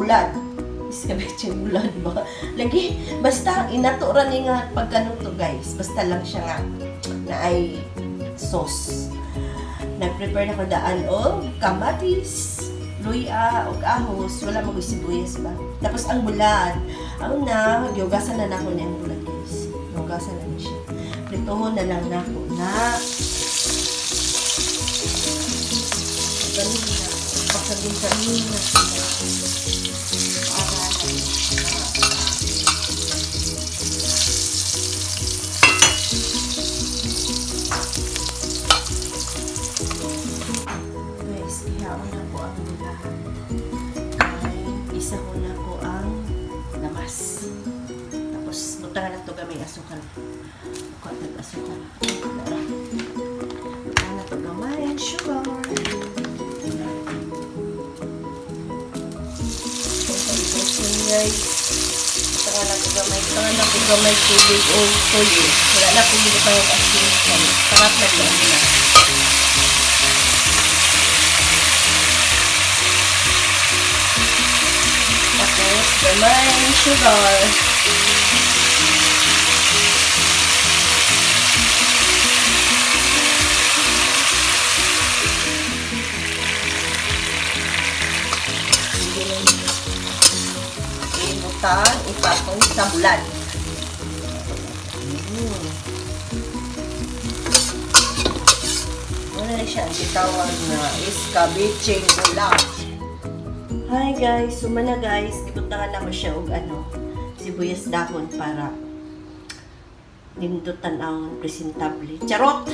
Bulad. Iskabitseng bulad ba? Lagi, basta inato ra ni nga pagkaluto, guys. Basta lang siya nga na ay sauce. Nag-prepare na ko daan og kamatis, luya, og ahos, wala mo sibuyas ba. Tapos ang bulad, ang na, gihugasan na nako niya ang bulad, guys. Gihugasan na ni siya. Prituhon na lang nako na. Ganun na. Pagkagin na sila. Para na Guys, ihaon na ko ang bulad. Ay, isa ko na ko ang lamas. Tapos, butangan na to gamay asukal. Buka tag asukal. Tara. Butangan na to gamay ang sugar. Ito guys. Butangan na to gamay. Butangan na to gamay tubig o tuyo. Wala na kong binutang og asin. Sarap na di ang bulad. Tapos, gamay sugar. Ibutang, ipatong sa bulad. Wala na siya ang gitawag na iskabitseng bulad. Hi guys, sumana guys, gibutangan nako siya og ano, sibuyas dahon para nindutan ang presentable. Charot!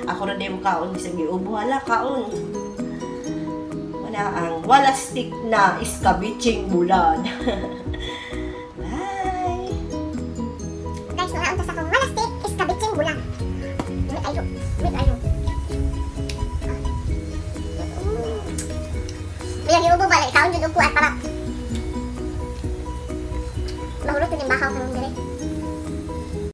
Ako ra di mo kaon bisag giubo, hala kaon. Wala ang wala stick na iskabitseng bulad. Bye! Guys, mga unta sa akong malastik is kabitsing bulan. Wait ayo. Wait ayo. Bilang iubo ba, ikaon jud og kuan para